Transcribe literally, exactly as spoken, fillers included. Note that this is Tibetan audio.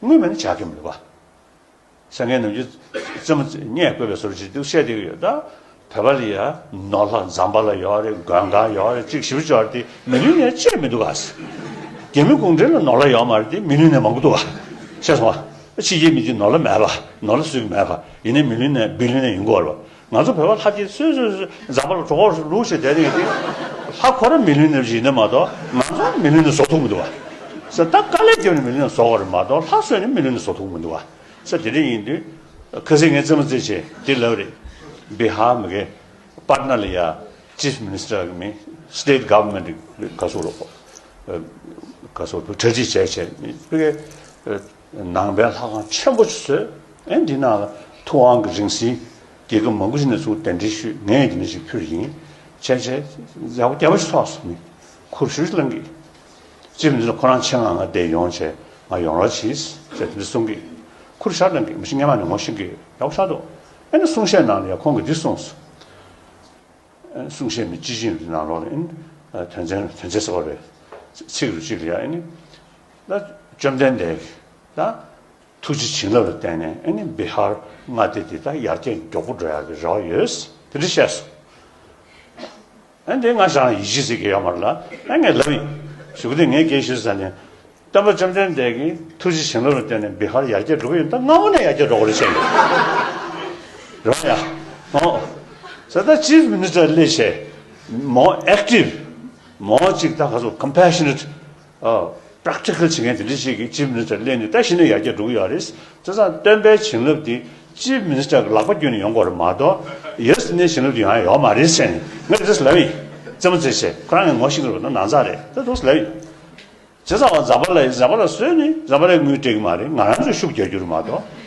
དངུལ་མེད་ན་བྱ་གི་མི་འདུག་བ། ས་ངན་ནམ་རྒྱུན་རྩེད་མོ་རྙེད་དགོས་པའི་བཟོ་འདྲ་ཅིག་འདུག་བཤད་བསྡད་ཀྱི་ཡོད་ད། བོད་པ་ལ་ཡ་ནོར་ལྷ་ཛམ་བྷ་ལ་ཡོད་རེད། མགོན་ཁང་ཡོད་རེད། ཅིག་ཞིབ་ཅོག་དེ་མི་ལུས་ནས་ཅེས་མི་འདུག་ག་རྒྱ་མི་གུང་ཁྲན་ལ་ནོར་ལྷ་ཡོད་མ་རེད་དེ་མི་ལུས་ནས་མང་པོ་འདུག་ག་ཤེས་སོང་ཨ། ཕྱི་རྒྱལ་མི་དེ་ནོར་ལྷ་མེད་པ་ནོར་ལྷ་སུས་མེད་པ་ཡིན་ནའི་མི་ལུས་ནས་བི་ལུས་ནས་ཡོང་གི་ཡོད་རེད་བ། ང་ཚོ་བོད་པ་ལྷ་སྐྱིད་སོས་སོས་སོས་ཛམ་བྷ་ལ་གྲོགས་ལུག་ཞེས་བསྡད་ནས་དེ་ལྷ་ཁོ་རང་མི་ལུས་ནས་ཡིན་ནས་མ་གཏོགས་ང་ཚོ་མི་ལུས་ནས་བཟོ་ཐུབ་མི་འདུག་བ། ས་ད་དཀའ་ལས་བརྒྱབ་ནས་མི་ལུས་ནས་བཟོ་དགོས་རེད་མ་གཏོགས་ལྷ་གསོས་ནས་མི་ལུས་ནས་བཟོ་ཐུབ་མི་འདུག་བ། ས་དེ་འདྲ་ཡིན་དུས་ཁ་སང་ངས་རྩེད་མོ་རྩེད་བྱས་དེ་ལབ་རེད། བི་ཧར་མི་གེ་པཊ་ན་ལ་ཡ་ཅིབ་མི་ནི་སི་ཊར་གི་མི་སི་ཊེཊ་གྷ་ཝར་མེན་ཊི་ག་སོ་རོགས་ག་སོ་གྲ་སྒྲིག་བྱས་བྱས་ཕ་གི་ནང་པའི་ལྷ་ཁང་ཆེན་པོ་ཞིག་བཟོས། ཨེ་འདི་ནང་ལ་ཐུབ་དབང་གི་རིང་བསྲེལ་རྒྱལ་ཁབ་མང་པོ་ཞིག་ནས་ཚུར་གདན་འདྲེན་ཞུས། ངས་འདི་འདྲ་ཞིག་ཕུལ་ཡིན་བྱས་བྱས་ཡག་པོ་རྒྱ་པོ་ཞིག་ཐོགས་སོང་ནི་ཁུར་ཞུ་ཞིག་བླངས་གི། ཅིབ་མི་ནི་སི་ཊར་ཁོ་རང་ཆེད་མངགས་ང་འདིར་ཡོང་བྱས་ང་ཡོང་རོགས་གྱིས་ཟེར་དེ་འདྲ་གསུང་གི། ཁུར་ཤར་བླངས་གི་མི་ཤེས་སྔན་མ་ནས་ངོ་ཤེས་ཀྱི་ཡག་པོ་ཤར་འདུག་ཨེ་ནི་གསུང་བཤད་ནང་ལ་ཡང་ཁོང་གིས་འདི་གསུངས་སོང་། གསུང་བཤད་མི་སྤྱི་བྱིངས་རེ་ནང་ལོགས་ལ་ཨིན། དོན་ཚན་དོན་ཚན་གསར་པ་རེད། ཚིག་རུ་གཅིག་ལ་ཡ་ཨ་ནི། ད་བཅོམ་ལྡན་འདས་ཀྱི་ད་ཐུགས་རྗེ་བྱིན་རླབས་ལ་བརྟེན་ནས་ཨ་ནི་བི་ཧར་མངའ་སྡེ་འདི་ད་ཡར་རྒྱས་མགྱོགས་པོ་འགྲོ་ཡག་གི་རེ་བ་ཡོད། དེ་འདྲ་བཤད་སོང་། ཨ་ནི་དེ་ང་ཞང་ཡིད་ཆེས་ཟེར་གྱི་ཡོད་མ་རེད་ལ་ཨ་ངས་ལབ་ཡིན། གཞུག་གུ་དེ་ངས་སྐད་ཞུས་ཟེར་ནས། སྟོན་པ་བཅོམ་ལྡན་འདས་ཀྱིས་ཐུགས་རྗེ་བྱིན་རླབས་ལ་བརྟེན་ནས་བི་ཧར་ཡར་རྒྱས་འགྲོ་གི་ཡོད་ད་སྔ་མོ་ནས་ཡར་རྒྱས་འགྲོ་གི་རེད་བཤད་ཡོད། རེད་ཡ། ཨོ། ས་ད་ཅིབ་མི་ནི་སི་ཊར་སླེབས་བྱས། མོ་ཨེག་ཊིབ། མོ་ཅིག་ད་ག་ཚོད་ཀམ་པེ་ཤི་ནེཊ། ཨོ། པེག་ཊི་ཀལ་བྱེད་མཁན་དེ་འདྲ་ཞིག་གིས་ཅིབ་མི་ནི་སི་ཊར་སླེབས་ནས་ད་གཞི་ནས་ཡར་རྒྱས་འགྲོ་གི་ཡོད་རེད། བྱས་ཙང་སྟོན་པའི་བྱིན་རླབས་དེ་ཅིབ་མི་ནི་སི་ཊར་གྱི་ལག་པ་བརྒྱུད་ནས་ཡོང་དགོས་རེད་མ་གཏོགས་ཡོད་ནས་བྱིན་རླབས་དེ་ཡོང་ཡ་ཡོད་མ་རེད་ཟེར་ནས་ངས་དེ་འདྲ་ལབ་ཡིན། རྩེད་མོ་རྩེ་བྱས་ཁོ་རང་གིས་ངོ་ཤེས་ཀྱི་རེད་པ་ན་ནང་ཚགས་རེད་ད་འདུག་ལབ་ཡིན། བྱས་ཙང་བ་ཛམ་བྷ་ལ་ཡིས་ཛམ་བྷ་ལ་བཟོས་ནི་ཛམ་བྷ་ལའི་དངུལ་སྤྲད་ཀྱི་མ་རེད། ང་རང་ཚོས་ཤུགས་རྒྱག་རྒྱུ་རེད་མ་གཏོགས་